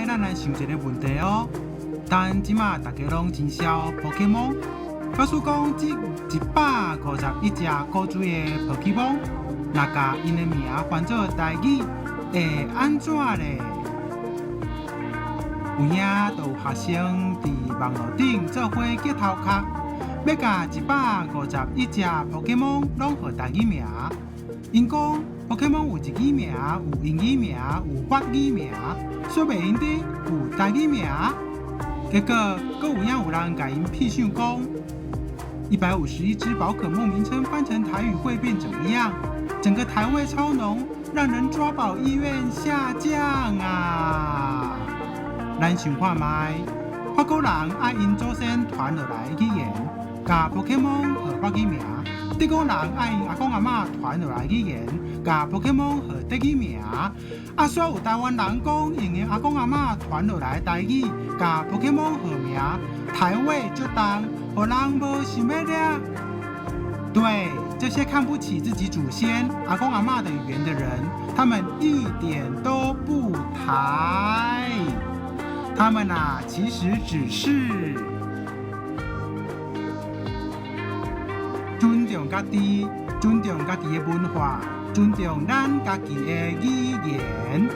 咱來想一个問題哦。但這馬大家攏真痟寶可夢，假使講這151隻古錐的寶可夢，若共𪜶的名翻做台語，會按怎咧？有影就有學生佇網路頂做伙激頭殼，欲共151隻寶可夢攏號台語名。𪜶講寶可夢有日語名、有英語名、有法語名，煞袂用得有台語名。結果，閣有影有人共𪜶屁想講，151隻寶可夢名稱翻成台語會變怎麼樣？整個台味超濃，讓人抓寶意願下降啊！咱想看覓，法國人愛𪜶祖先傳落來的語言，共寶可夢號法語名；德國人愛𪜶阿公阿嬤傳落來語言，共寶可夢號德語名。啊，煞有台灣人講用𪜶阿公阿嬤傳落來的台語，共寶可夢號名，台味足重，予人無想欲掠。對，這些看不起自己祖先阿公阿嬤的語言的人，他們一點都不台。他們啊，其實只是尊重家己，尊重家己的文化，尊重咱家己的語言。